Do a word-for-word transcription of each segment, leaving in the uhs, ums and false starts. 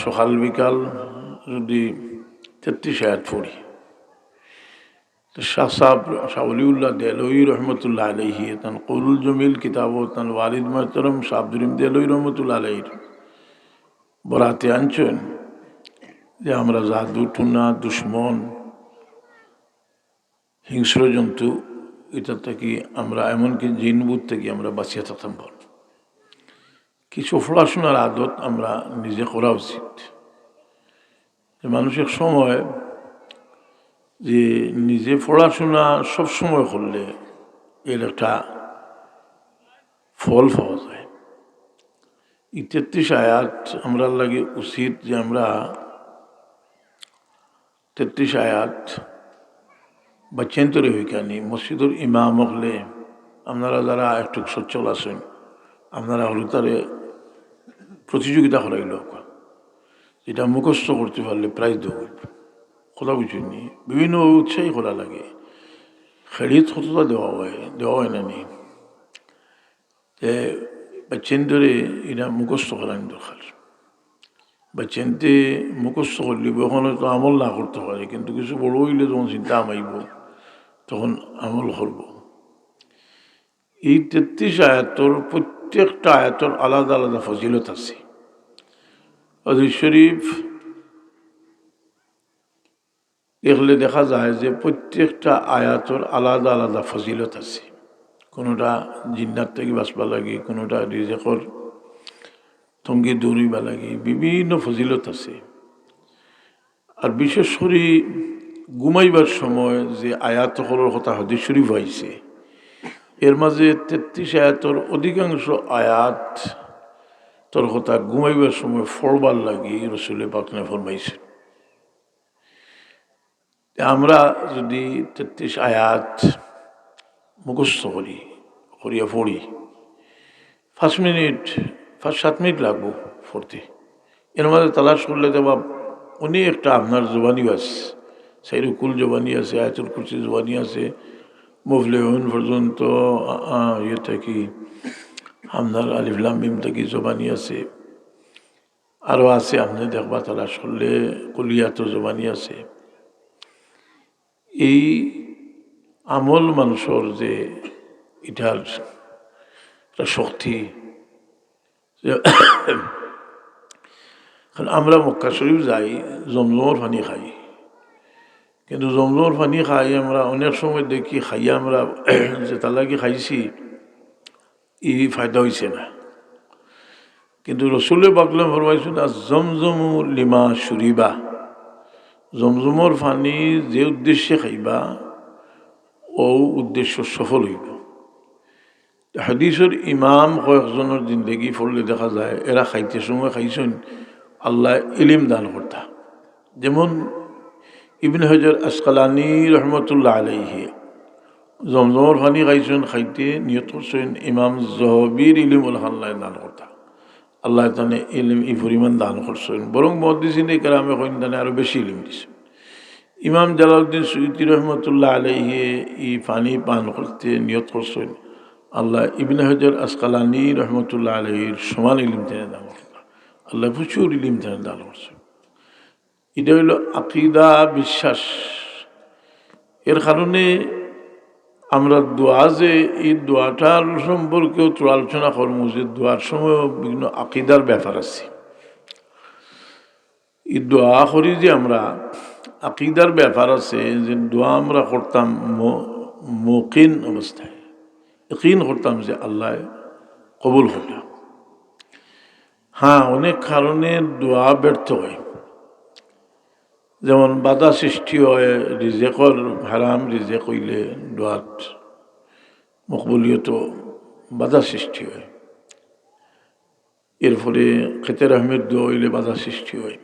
সকাল বিকাল যদি তেত্রিশ আয়াত পড়ি, তো শাহ সাহেব, শাহ ওলিউল্লাহ দেহলভী রহমতুল্লাহ আলাইহি, তান কৌলুল জমিল কিতাবো তান ওয়ালিদ মোহতরম শাহ আব্দুর রহিম দেহলভী রহমতুল্লাহ আলাইহির বরাতে আনছইন যে আমরা জাদু, টুনা, দুশমন, হিংস্র জন্তু, ইতা থাকি আমরা, এমনকি জিন ভূত থাকি আমরা বাঁচিয়া থাকতাম পারবো। কিছু পড়াশোনার আদত আমরা নিজে করা উচিত। যে মানুষ এক সময় যে নিজে পড়াশোনা সব সময় করলে এর একটা ফল পাওয়া যায়। এই তেত্রিশ আয়াত আমরার লাগি উচিত যে আমরা তেত্রিশ আয়াত বাচ্চাইন্তরে হইকানি, মসজিদর ইমাম অকলে, আপনারা যারা একটু সচ্ছল আছইন, আপনারা হকলতারে প্রতিযোগিতা করাইলে অউক্কা, যেটা মুখস্থ করতে পারলে প্রাইজ দেওয়া অইবো। কথা বুঝছইন নি? বিভিন্ন উৎসাহী করা লাগে। খেড়িত কতটা দেওয়া হয়, দেওয়া হয় না নি? তে বাচ্চাইন্তরে ইটা মুখস্থ করানি দরকার। বাচ্চাইন্তে মুখস্থ করলে অখন তো আমল না করতে পারে, কিন্তু কিছু বড় অইলে যখন চিন্তা হামাইবো, তখন আমল করবো। এই তেত্রিশ আয়াতর প্রত্যেকটা আয়াতর আলাদা আলাদা ফজিলত আছে। হাদিস শরীফ দেখলে দেখা যায় যে প্রত্যেকটা আয়াতর আলাদা আলাদা ফজিলত আছে। কোনোটা জিন্নাত থাকি বাঁচবার লাগি, কোনোটা রিজেকর তঙ্গি দূর অইবার লাগি, বিভিন্ন ফজিলত আছে। আর বিশেষ করি ঘুমাইবার সময় যে আয়াত অকলর কথা হাদিস শরীফ আইছে, এর মাঝে তেত্রিশ আয়াতর অধিকাংশ আয়াতর কথা ঘুমাইবার সময় পড়বার লাগি রসুলে পাকে ফরমাইছইন। তে আমরা যদি তেত্রিশ আয়াত মুখস্থ করি, করিয়া পড়ি, পাঁচ মিনিট, পাঁচ সাত মিনিট লাগবো পড়তে। এর মাঝে তালাশ করলে দেখবা অনেকটা আপনার জবানিও আছে, সাইরুকুল জবানি আছে, আয়াতুল কুরসি জবানি আছে, মুফলিহুন পর্যন্ত, আ, আ, ইয়ে থাকি, আপনার আলিফ লাম মিম থাকি জবানি আছে। আরও আছে, আপনে দেখবা তালাশ করলে কুলিয়াত জবানি আছে। এই আমল মানুষর যে ইটার একটা শক্তি, যে কারণ আমরা মক্কা শরীফ যাই, জমজমর পানি খাই, কিন্তু জমজমর পানি খাই আমরা অনেক সময় দেখি খাইয়া আমরা যেটা লাগি খাইছি, ই ফায়দা অইছে না। কিন্তু রসুলে পাকে ফরমাইছইন, "আর জমজমু লিমা শুরিবা", জমজমর পানি যে উদ্দেশ্যে খাইবা, অউ উদ্দেশ্য সফল অইবো। হাদিসর ইমাম কয়েকজনর জিন্দেগি পড়লে দেখা যায়, এরা খাইতে সময় খাইছইন, আল্লায় ইলিম দান করতা। যেমন ইবনে হাজার আসকালানী রহমতুল্লাহ আলাইহি জমজমর পানি খাইছইন, খাইতে নিয়ত করছইন ইমাম জহবীর ইলিম অলাখান আল্লায় দান করতা। আল্লায় তানে ইলিম ই পরিমাণ দান করছইন, বরং মুহাদ্দিসিনে কেরামে কইন তানে আরো বেশি ইলিম দিছইন। ইমাম জালালউদ্দিন সুয়ুতী রহমতুল্লাহ আলাইহি ই পানি পান করতে নিয়ত করছইন, আল্লায় ইবনে হাজার আসকালানী রহমতুল্লাহ আলাইহির সমান ইলিম তানে দান করতা। আল্লায় প্রচুর ইলিম তানে দান করছইন। ইটা অইলো আকিদা, বিশ্বাস। এর কারণে আমরা দোয়া যে, এই দোয়াটার সম্পর্কেও তো আলোচনা করমু যে দোয়ার সময় বিভিন্ন আকিদার ব্যাপার আছে। এই দোয়া করি যে আমরা, আকিদার ব্যাপার আছে যে দোয়া আমরা করতাম ম-, মকিন অবস্থায়, ইকিন করতাম যে আল্লায় কবুল করতা। হ্যাঁ, অনেক কারণে দোয়া ব্যর্থ হয়। যেমন বাধা সৃষ্টি হয়, রিজেকর, হারাম রিজেক অইলে দোয়াত মকবুলিয়ত বাধা সৃষ্টি হয়। এরপরে খেতে রহমর দোয়া অইলে বাধা সৃষ্টি হয়।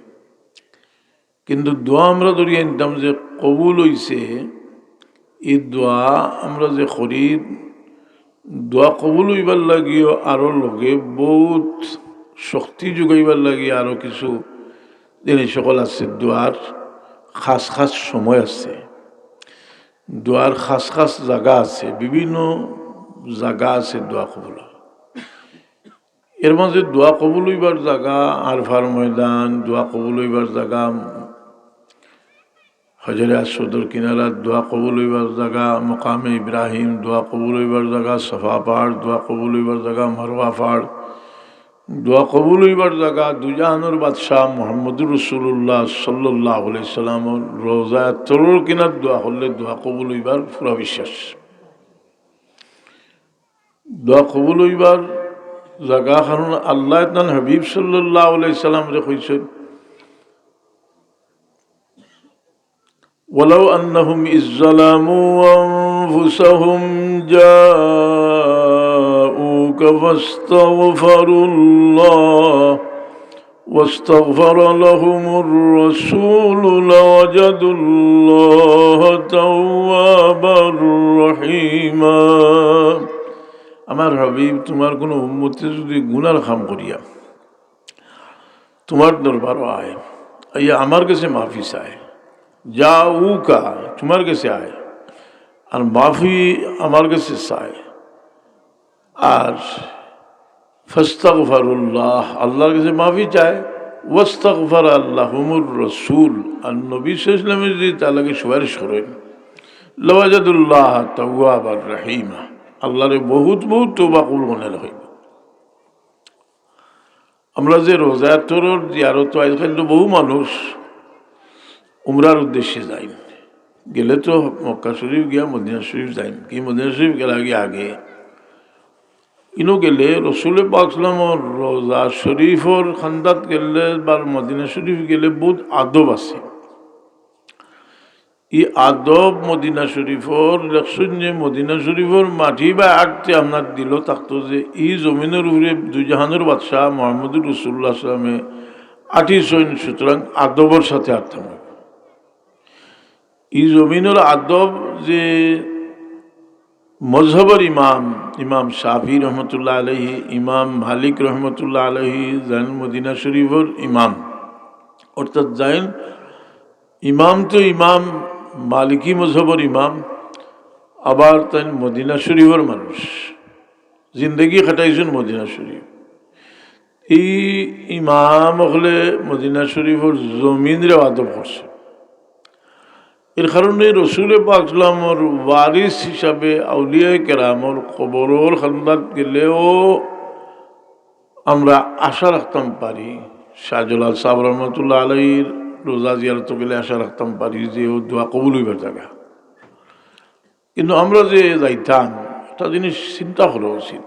কিন্তু দোয়া আমরা ধরি আনতাম যে কবুল অইছে, ই দোয়া আমরা যে করি, দোয়া কবুল অইবার লাগিও আরো লগে বউত শক্তি যোগাইবার লাগি আরো কিছু জিনিস অকল আছে। দোয়ার খাস খাস সময় আছে, দোয়ার খাস খাস জাগা আছে, বিভিন্ন জাগা আছে দোয়া কবুল অওয়ার। এর মাঝে দোয়া কবুল অইবার জাগা আরফার ময়দান, দোয়া কবুল অইবার জাগা হজরে আসওয়াদর কিনারাত, দোয়া কবুল অইবার জাগা মকামে ইব্রাহিম, দোয়া কবুল অইবার জাগা সাফা পাহাড়, দোয়া কবুল অইবার জাগা মারওয়া পাহাড়, দোয়া কবুল অইবার জাগা দুজাহানর বাদশাহ মুহাম্মদুর রাসূলুল্লাহ সাল্লাল্লাহু আলাইহি সাল্লামর রওজা আতহারর কিনার দোয়া করলে দোয়া কবুল অইবার পুরা বিশ্বাস। দোয়া কবুল অইবার জাগা, কারণ আল্লায় তান হাবিব সাল্লাল্লাহু আলাইহি সাল্লামরে কইছইন, "ওয়ালাউ আন্নাহুম ইজ যালামু আনফুসাহুম জাউকা ফাস্তাগফারুল্লাহ ওয়াস্তাগফারা লাহুমুর রাসূলু লাওয়াজাদুল্লাহা তাওয়াবার রাহিমা।" আমার হাবিব, তুমার কুনু উম্মতে যুদি গুনার কাম করিয়া তুমার দরবারো আয়, আইয়া আমার গেছে মাফি চায়, জাউকা, তুমার গেছে আয়, আর মাফি আমার গেছে চায়, আর ফাস্তাগফারুল্লাহ, আল্লাহর গেছে মাফি চায়, ওয়াস্তাগফারা লাহুমুর রাসূল, আর নবী সাল্লাল্লাহু আলাইহি ওয়াসাল্লামে যুদি তার লাগি সুপারিশ করইন, লাওয়াজাদুল্লাহা তাওয়াবার রাহিমা, আল্লাহরে বহুত বহুত তওবা কবুল করলে হইব। আমরা যে রওজা আতহারর জিয়ারত, আইজকাইল তো বহু মানুষ উমরার উদ্দেশ্যে যাইন, গেলে তো মক্কা শরীফ গিয়া মদিনা শরীফ যাইন, কি মদিনা শরীফ গেলা গিয়া আগে। ইনো গেলে রসুলে পাক সাল্লামর রওজা শরীফর কান্দাত গেলে বা মদিনা শরীফ গেলে বহুত আদব আছে। ই আদব মদিনা শরীফর, লেখছইন যে মদিনা শরীফর মাটি বায় আটতে আপনার দিলো থাকতো যে ই জমিনর উপরে দুজাহানর বাদশাহ মুহাম্মদুর রাসূলুল্লাহ সাল্লামে আটিছইন, সুতরাং আদবর সাথে আটতাম অইবো। ই জমিনর আদব যে মজহবর ইমাম, ইমাম শাফি রহমতুল্লাহ আলাইহি, ইমাম মালিক রহমতুল্লাহ আলাইহি, যাইন মদিনা শরীফর ইমাম, অর্থাৎ যাইন ইমাম তো ইমাম, মালিকি মজহবর ইমাম, আবার তাইন মদিনা শরীফর মানুষ, জিন্দেগি কাটাইছইন মদিনা শরীফ। ই ইমাম অকলে মদিনা শরীফর জমিনরে আদব করছে। এর কারণে রসুলে পাক সাল্লামর ওয়ারিস হিসাবে আউলিয়ায়ে কেরামর কবরর কান্দাত গেলেও আমরা আশা রাখতাম পারি, শাহজালাল সাহেব রহমতুল্লাহ আলাইহির রোজা জিয়ারত গেলে আশা রাখতাম পারি যে ও দোয়া কবুল অইবার জাগা। কিন্তু আমরা যে যাইতাম, একটা জিনিস চিন্তা করা উচিত।